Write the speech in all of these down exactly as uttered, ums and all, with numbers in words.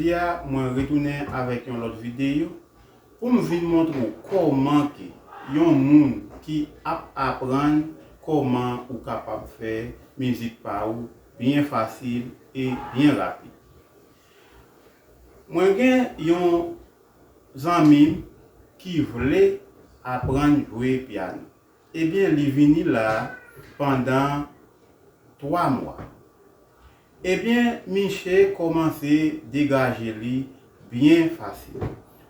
Jodi a, mwen retounen avèk yon lòt videyo pou m vin montre w kòman ke yon moun ki ap aprann kòman ou kapab fè mizik pa ou byen fasil e byen rapid. Mwen gen yon zanmi m ki vle aprann jwe pyano. Ebyen, li vini la pandan twa mwa. Ebyen, miche kòmanse degaje li byen fasil.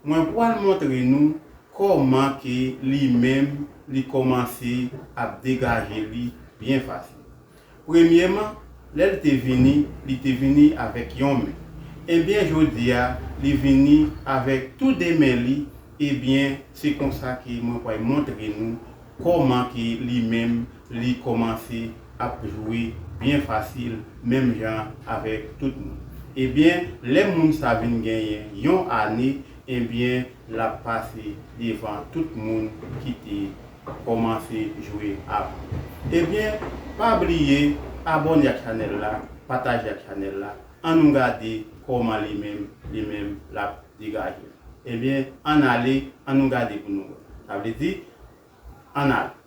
Mwen pral montre nou kòman ke li menm li kòmanse ap degaje li byen fasil. Premyèman, lè l te vini, li te vini avèk yon men. Ebyen, jodi a, li vini avèk tou de men li. Ebyen, se konsa ke mwen pral montre nou kòman ke li menm li kòmanse ap jwe byen fasil, menm jan avèk tout moun. Ebyen, lè moun sa vin genyen yon ane, ebyen, l ap pase devan tout moun ki te kòmanse jwe avan. Ebyen, pa bliye abòne ak chanèl la, pataje ak chanèl la. An nou gade kòman li menm, li menm l ap degaje. Ebyen, ann ale, an nou gade pou nou wè. Sa vle di, ann ale.